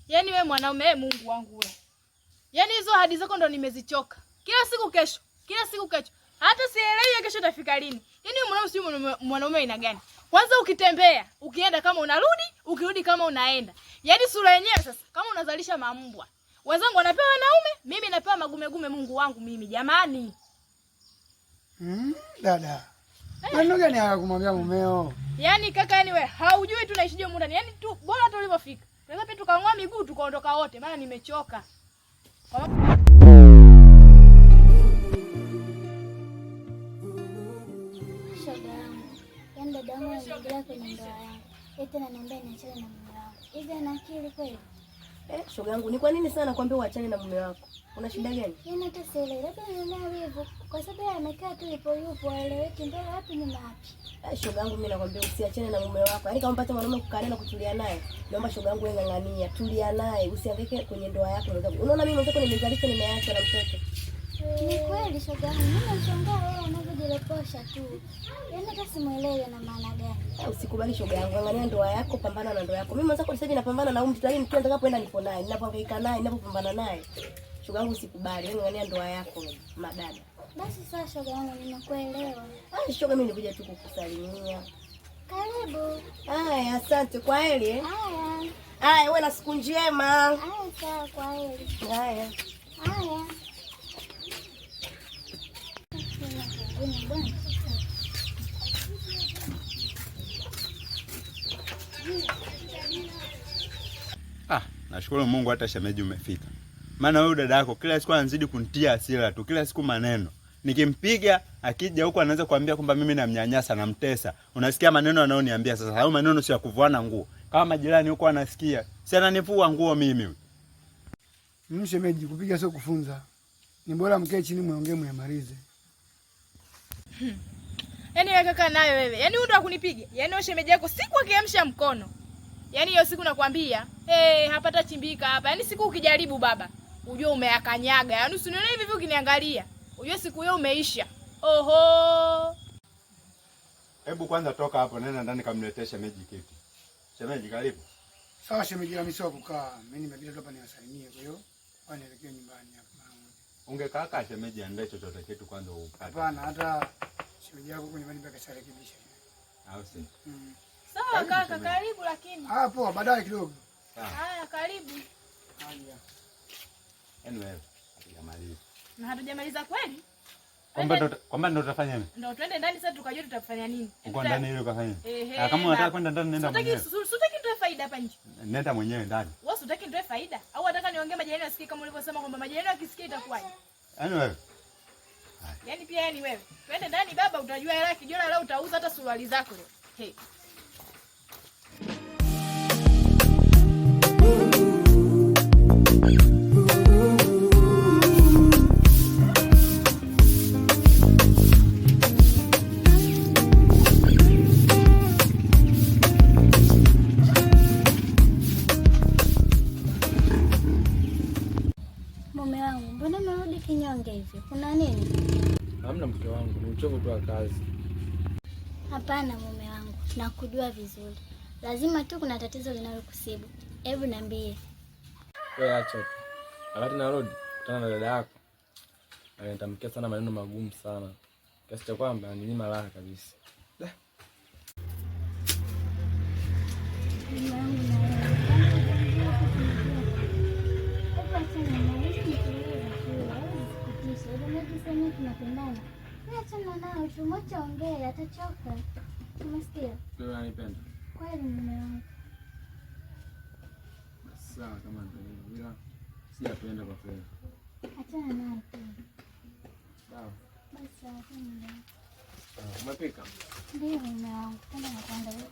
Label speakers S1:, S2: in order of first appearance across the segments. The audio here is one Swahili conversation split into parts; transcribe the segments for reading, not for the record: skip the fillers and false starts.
S1: Yaani wewe mwanaume, wewe Mungu wangu wewe. Yaani hizo ahadi zako ndo nimezichoka. Kila siku kesho, kila siku kesho. Hata sielewi kesho itafika lini. Yaani wewe mwanaume sio mwanaume aina gani? Kwanza ukitembea, ukienda kama unarudi, ukirudi kama unaenda. Yaani sura yenyewe sasa kama unazalisha mambwa. Wenzangu wanapewa wanaume, mimi napewa magumegume. Mungu wangu mimi jamani.
S2: Dada. Maneno gani haya kumwambia mumeo?
S1: Yaani kaka, yani wewe haujui tu naishije humu ndani. Yaani tu bora tu ulivyofika. Tunaweza pia tukang'oa miguu tukaondoka wote, maana nimechoka.
S3: Shoga yangu, yaani dada yangu anaingilia kwenye ndoa yangu, eti ananiambia niachane na mume wangu. Hivi ana akili kweli?
S4: Eh, shoga yangu, ni kwa nini sana nakwambia uachane na mume wako? Una shida gani?
S3: Yaani hata sielewi, labda anaonea wivu kwa sababu yeye amekaa tu yupo yupo, haeleweki mbele wapi nyuma wapi.
S4: Eh, shoga yangu, mimi nakwambia usiachane na mume wako. Yaani kama mpata mwanaume kukaa naye na kutulia naye, naomba shoga yangu wewe ng'ang'ania, tulia naye, usihangaike kwenye ndoa yako. Unaona mimi mwenzako nimezalishwa, nimeachwa na mtoto.
S3: Ni kweli shoga yangu, mimi nashangaa yeye anavyojireposha tu, yaani hata simuelewi ana maana gani.
S4: Eh, usikubali shoga yangu, ng'ang'ania ndoa yako, pambana na ndoa yako. Mimi mwenzako sasa hivi napambana na huyu mtoto, yaani mtu nitakapoenda nipo naye, ninapohangaika naye, ninapopambana naye. Shoga yangu usikubali, wewe ng'ang'ania ndoa yako madada.
S3: Basi sawa shoga yangu, nimekuelewa.
S4: Ah, shoga, mimi nilikuja tu kukusalimia.
S3: Karibu.
S4: Haya, asante, kwa heri.
S3: Haya.
S4: Haya, uwe na siku njema.
S3: Haya, sawa, kwa heri.
S4: Haya.
S3: Haya.
S5: Ah, nashukuru Mungu hata shemeji umefika. Maana wewe dada yako kila siku anazidi kunitia hasira tu, kila siku maneno. Nikimpiga akija huko anaanza kuambia kwamba mimi namnyanyasa, namtesa. Unasikia maneno anayoniambia sasa. Hayo maneno sio ya kuvuana nguo. Kama majirani huko anasikia, si ananivua nguo mimi.
S2: Mshemeji, kupiga sio kufunza. Ni bora mkae chini muongee muyamalize.
S1: Yaani wewe kaka nayo wewe. Yaani huyu ndo akunipiga. Yaani wewe shemeji yako siku akiamsha mkono. Yaani hiyo siku nakwambia, eh, hapata chimbika hapa. Yaani siku ukijaribu baba, ujue umeyakanyaga. Yaani usinione hivi hivi ukiniangalia. Ujue siku hiyo umeisha. Oho.
S5: Hebu kwanza toka hapo nenda ndani kamletee shemeji kiti. Shemeji karibu.
S2: Sawa shemeji, mimi sio kukaa. Mimi nimekuja tu hapa niwasalimie, kwa hiyo kwa nielekee nyumbani hapa mara moja.
S5: Ungekaa kaa shemeji andae chochote kitu kwanza upate.
S2: Hapana, hata shemeji yako huko nyumbani mpaka sharekebisha.
S5: Au si?
S1: Sawa
S5: Karibu,
S1: kaka,
S5: shemeji.
S1: karibu lakini.
S2: Ah, poa, baadaye kidogo.
S5: Sawa.
S1: Haya, karibu.
S2: Haya.
S5: Yaani wewe hatujamaliza.
S1: Na hatujamaliza kweli?
S5: Kwamba ndo tutafanya nini?
S1: Ndo twende ndani sasa tukajue tutafanya nini.
S5: Uko ndani ile ukafanya nini?
S1: Ehe,
S5: Ah, kama unataka
S1: baba.
S5: kwenda ndani nenda mwenyewe.
S1: Sutaki nitoe faida hapa nje.
S5: Nenda mwenyewe ndani.
S1: Wewe sutaki nitoe faida? Au unataka niongee majirani wasikie kama ulivyosema kwamba majirani wakisikia itakuwaje?
S5: Yaani wewe.
S1: Yaani pia yani wewe. Twende ndani baba, utajua hela kijana leo utauza hata suruali zako leo. Hey.
S3: Mume wangu, mbona umerudi kinyonge hivi? Kuna nini?
S6: Hamna mke wangu, ni uchovu tu wa kazi.
S3: Hapana mume wangu, nakujua vizuri. Lazima tu kuna tatizo linalokusibu. Hebu niambie.
S6: Wewe acha tu. Wakati narudi, kutana na dada yako. Alinitamkia sana maneno magumu sana. Kiasi cha kwamba ananinyima raha kabisa. Da.
S3: Mume wangu na wewe. Hebu achana naye, hizi ni kelele za shule, hawezi kukutisha. Hebu mimi sasa tunapendana. Wewe achana nao tu, mwache aongee, atachoka. Umesikia?
S6: Wewe unanipenda?
S3: Kweli mume wangu.
S6: Basi sawa kama ndio hivyo. Ila sijapenda kwa kweli.
S3: Achana naye tu.
S6: Sawa.
S3: Basi sawa, achana naye.
S6: Sawa. Umepika?
S3: Ndiyo mume wangu, tena nakuandalia.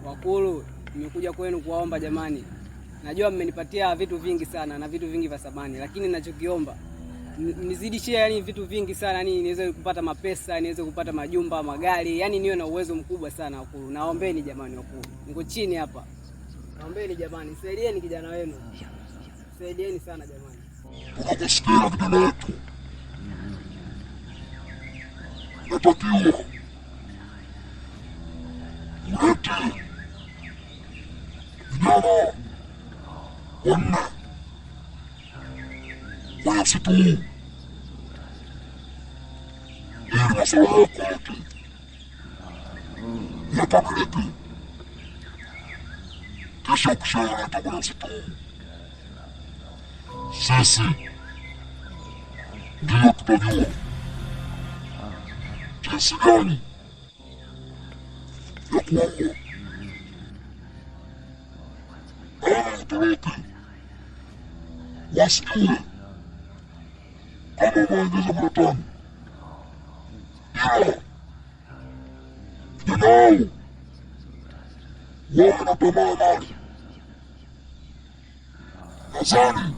S7: Wakulu, nimekuja kwenu kuwaomba jamani. Najua mmenipatia vitu vingi sana na vitu vingi vya thamani, lakini ninachokiomba Mnizidishie yani vitu vingi sana, yani niweze kupata mapesa, niweze kupata majumba, magari, yani niwe na uwezo mkubwa sana wakuu. Naombeni jamani wakuu. Niko chini hapa. Naombeni jamani, saidieni kijana wenu. Saidieni sana jamani.
S8: Tunakusikia vijana wetu, natakiwa ulete vijana wanne kwenye msitu huu ili masuala yako yote yakamilike. Kisha ukishayaleta kwenye msitu huu, sisi ndiyo tutajua jinsi gani ya kuamua kama utoroke wasijue kama umeingiza matatani,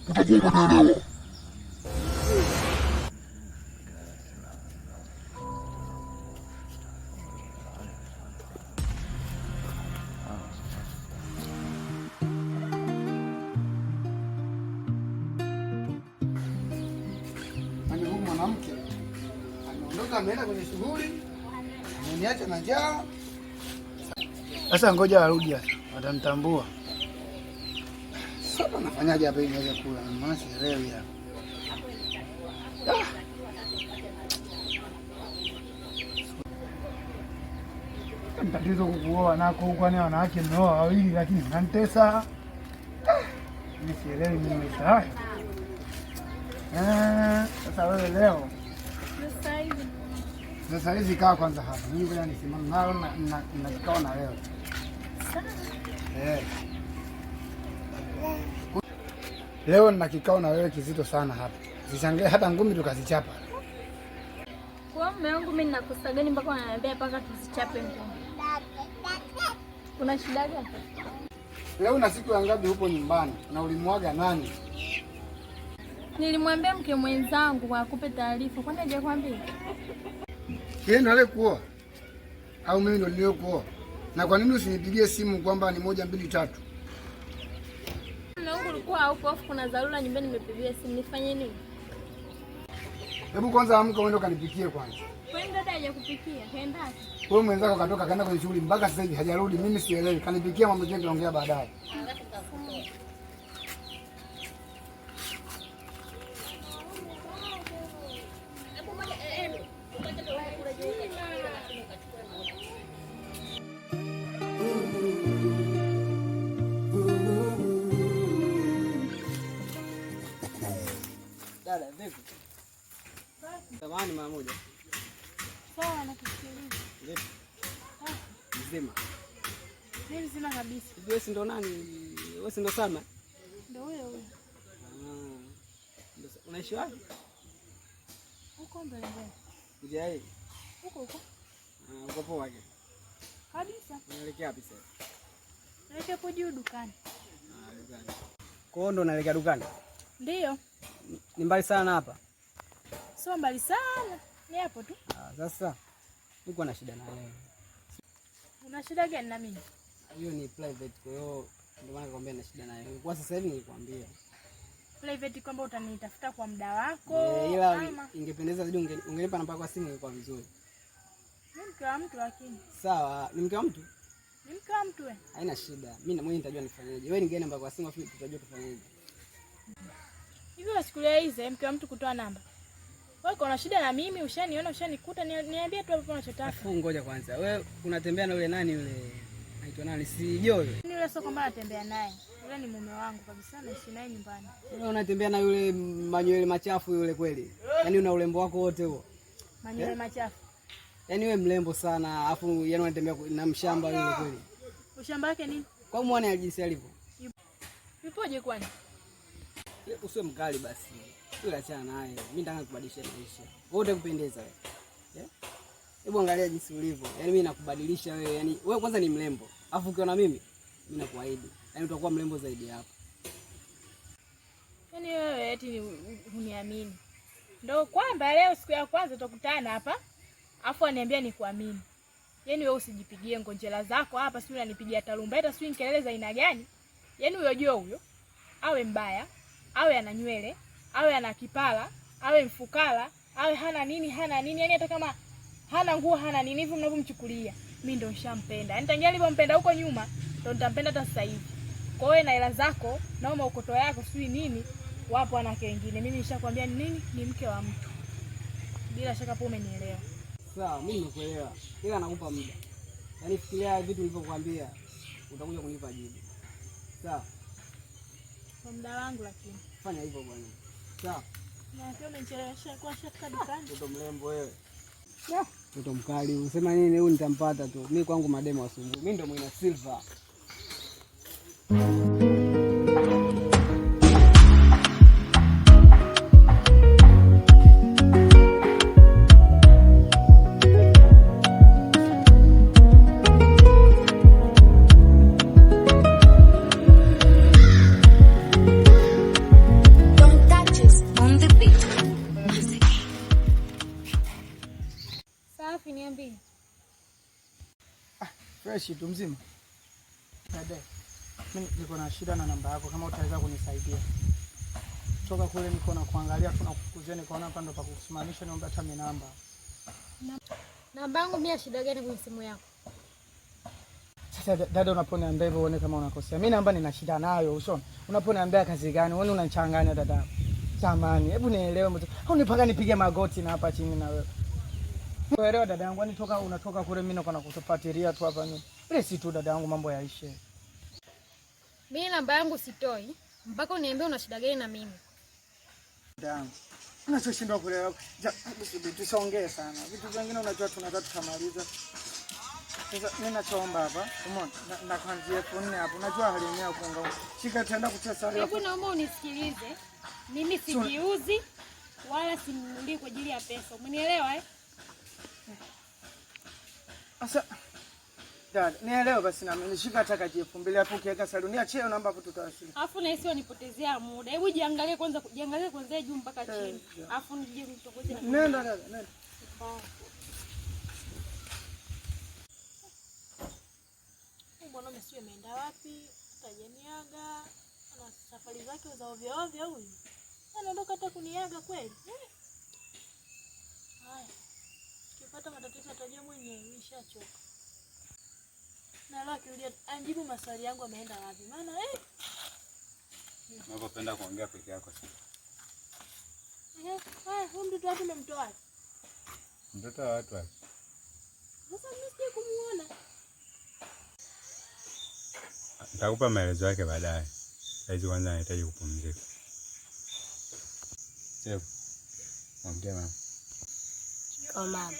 S8: ila vijana hao wawe na tamaa ya mali. Nadhani utakuwa umenielewa.
S2: Yaani huyu mwanamke ameondoka ameenda kwenye shughuli, ameniacha na njaa. Sasa ngoja arudi sasa, watamtambua. Sasa nafanyaje hapa ili niweze kula? Maana sielewi hapa. Ah. Tatizo kukuoa nako huko, kwani wanawake mmeoa wawili lakini mnanitesa. Mimi sielewi mimi maisha haya. Sasa wewe leo sasa hizi kaa kwanza hapa. Mimi ngoja nisimame nalo na kikao na wewe. Eh. Leo nina kikao na wewe kizito sana hapa. Sishangae hata ngumi tukazichapa.
S3: Kwa mume wangu mimi ninakosa gani mpaka wananiambia mpaka tuzichape ngumi? Kuna shida gani?
S2: Leo na siku ya ngapi hupo nyumbani na ulimwaga nani?
S3: Nilimwambia mke mwenzangu akupe taarifa. Kwani hajakwambia?
S2: Yeye ndo aliyekuoa au mimi ndo niliyekuoa? Na kwa nini usinipigie simu kwamba ni 1 2 3?
S3: Mume wangu ulikuwa haupo, afu kuna dharura nyumbani, nimepigia simu, nifanye nini?
S2: Hebu kwanza amka uende ukanipikie kwanza.
S3: Kwani dada hajakupikia? Kaenda wapi?
S2: Wewe mwenzako katoka kaenda kwenye shughuli mpaka sasa hivi hajarudi, mimi sielewi. Kanipikia mambo yetu tunaongea baadaye.
S7: Dada, vipi? Samahani mara moja.
S1: Sawa, nakusikiliza.
S7: Vipi? Mzima.
S1: Mimi mzima kabisa.
S7: Hivi wewe si ndo nani? Wewe si ndo Salma?
S1: Ndio huyo huyo.
S7: Ah. Ndio unaishi wapi?
S1: Huko mbele mbele.
S7: Njia hii.
S1: Huko huko.
S7: Ah, uko poa ke?
S1: Kabisa.
S7: Unaelekea wapi sasa?
S1: Naelekea hapo juu dukani.
S7: Ah, dukani. Kwa hiyo ndo unaelekea dukani?
S1: Ndio.
S7: Ni mbali sana hapa?
S1: Sio mbali sana. Ni hapo tu.
S7: Ah, sasa niko na shida na wewe.
S1: Una shida gani na mimi?
S7: Hiyo ni private, kwa hiyo ndio maana nakwambia na shida na wewe. Kwa sasa hivi nilikwambia.
S1: Private kwamba utanitafuta kwa muda wako.
S7: Ila
S1: ama
S7: ingependeza zaidi ungenipa namba yako ya simu ingekuwa vizuri.
S1: Ni mke wa mtu lakini.
S7: Sawa, ni mke wa mtu?
S1: Ni mke wa mtu wewe.
S7: Haina shida. Mimi na mwenyewe nitajua nifanyeje. Wewe nigeni namba yako ya simu afu tutajua tufanyeje.
S1: Hivi wasikulia hizi mke wa mtu kutoa namba. Wewe una shida na mimi, ushaniona, ushanikuta, niambie tu hapo unachotaka.
S7: Afu ngoja kwanza. Wewe unatembea na yule nani yule? Anaitwa nani? Si Joe yule.
S1: Ni yule sio kwamba natembea naye. Yule ni mume wangu kabisa, naishi naye nyumbani.
S7: Wewe unatembea na yule manywele machafu yule kweli? Yaani una urembo wako wote huo.
S1: Manywele machafu.
S7: Yaani wewe mrembo sana, afu yaani unatembea na mshamba yule kweli.
S1: Ushamba wake nini?
S7: Kwa muone jinsi alivyo.
S1: Yupoje kwani?
S7: Usiwe mkali basi. Yule achana naye. Mimi nataka kubadilisha maisha. Wewe utakupendeza wewe. Hebu angalia jinsi ulivyo. Yaani mimi nakubadilisha wewe. Yaani wewe kwanza ni mrembo. Alafu ukiona mimi, mimi nakuahidi. Yaani utakuwa mrembo zaidi hapo.
S1: Yaani wewe eti huniamini. Ndio kwamba leo siku ya kwanza tutakutana hapa, afu aniambia nikuamini. Yaani wewe usijipigie ngonjera zako hapa, sijui unanipigia tarumbeta, sijui kelele za aina gani. Yaani huyo jua huyo awe mbaya, awe ana nywele, awe ana kipara, awe mfukara, awe hana nini, hana nini, yaani hata kama hana nguo hana nini, hivyo mnavyomchukulia, mimi ndo nishampenda. Yaani tangia nilipompenda huko nyuma ndo nitampenda hata sasa hivi. Kwa hiyo na hela zako na maokoto yako sijui nini, wapo wanawake wengine. Mimi nishakwambia ni nini, ni mke wa mtu. Bila shaka hapo umenielewa.
S7: Sawa, mimi nimekuelewa. Ila nakupa muda. Yaani fikiria vitu nilivyokuambia, utakuja kunipa jibu. Sawa?
S1: Kwa muda wangu lakini.
S7: Fanya hivyo bwana. Sawa.
S1: Na sio umenichelewesha kwa shaka dukani.
S7: Mtoto mrembo wewe. Mtoto mkali, usema nini huyu nitampata tu. Mimi kwangu mademo wasumbui. Mimi ndo Mwina Silva.
S9: Don't touch us on the beat.
S3: Safi, niambie.
S2: Fresh tu mzima. Dada, mimi niko na shida na namba yako, kama utaweza kunisaidia. Toka kule niko na kuangalia tu na kufukuzia, nikaona hapa ndo pa kukusimamisha, niombe hata mimi namba.
S3: Namba yangu mimi ya shida gani kwenye simu yako?
S2: Sasa dada, unaponiambia hivyo uone kama unakosea. Mimi namba nina shida nayo, ushaona? Unaponiambia kazi gani? Wewe unanichanganya dada. Jamani, hebu nielewe mtu. Au nipaka nipige magoti na hapa chini na wewe. Uelewa dada yangu, yani toka unatoka kule mimi niko nakufuatilia tu hapa nyuma. Ile si tu dada yangu, mambo yaishe.
S3: Mimi namba yangu sitoi mpaka uniambie una shida gani na mimi.
S2: Dada yangu. Unachoshindwa kuelewa. Tusiongee sana. Vitu vingine unajua tunaweza tukamaliza. Sasa mimi nachoomba hapa, umeona? Na kuanzia 4000 hapo. Unajua hali yenyewe kuunga. Shika tutaenda kucheza leo.
S3: Hebu naomba unisikilize. Mimi sijiuzi wala sinunulii kwa ajili ya pesa. Umenielewa eh?
S2: Sasa dada, nielewe basi na mimi nishika hata kaji 2000 hapo ukiweka saluni achie namba hapo tutawasiliana.
S3: Alafu na hisi wanipotezea muda. Hebu jiangalie kwanza, jiangalie kuanzia juu mpaka chini. Alafu nije mtongoze na
S2: Nenda dada, nenda.
S1: Huyu mwanaume sijui ameenda wapi, hata hajaniaga. Ana safari zake za ovyo ovyo huyu. Anaondoka hata kuniaga kweli. Eh. Haya. Ukipata matatizo atajua mwenyewe, nishachoka. Na leo akirudia anjibu maswali yangu ameenda wapi? Maana
S5: Unavyopenda kuongea peke yako sana.
S1: Haya, huyu mtoto wake umemtoa wapi?
S5: Mtoto wa watu wapi?
S1: Sasa mimi sijai kumuona.
S5: Nitakupa maelezo yake baadaye. Saizi kwanza nahitaji kupumzika. Sio. Mwambie mama.
S4: Kwa mama.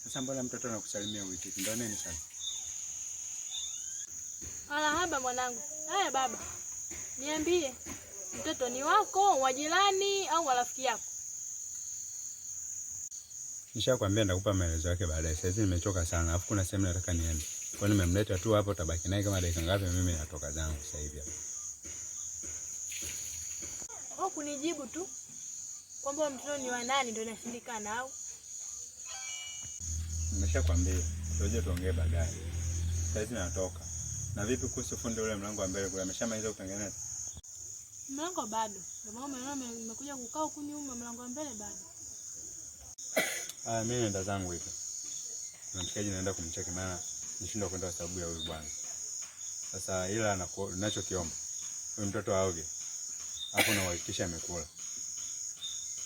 S5: Sasa mbona mtoto anakusalimia uitiki? Ndio nini sasa?
S1: Marahaba mwanangu. Haya baba. Niambie, mtoto ni wako, wa jirani au wa rafiki yako?
S5: Nishakwambia nitakupa maelezo yake baadaye. Saizi nimechoka sana. Alafu kuna sehemu nataka niende. Kwa hiyo nimemleta tu hapo, utabaki naye kama dakika ngapi, mimi natoka zangu sasa hivi hapa.
S1: Au kunijibu tu kwamba mtoto ni wa nani ndio inashindikana au?
S5: Nimeshakwambia, tuje tuongee baadaye. Saizi natoka. Na vipi kuhusu fundi ule mlango wa mbele kule, ameshamaliza kutengeneza?
S1: Mlango bado. Ndio maana umeona nimekuja kukaa huku nyuma, mlango wa mbele bado.
S5: Haya, mimi naenda zangu hivi. Na mshikaji naenda kumcheki maana nishindwa kwenda kwa sababu ya huyu bwana. Sasa ila ninachokiomba huyu mtoto aoge. Hapo na uhakikisha amekula.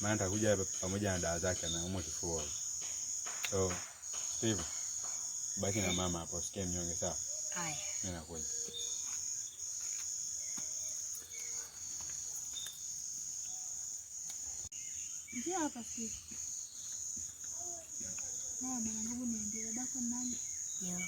S5: Maana atakuja hapa pamoja na dawa zake, anaumwa kifua. So, Steve, baki na mama hapo, usikie mnyonge sawa?
S4: Haya.
S5: Mimi nakuja.
S1: Njia hapa Steve. Mama, mwanangu, niambie babako ni nani?
S4: Yo.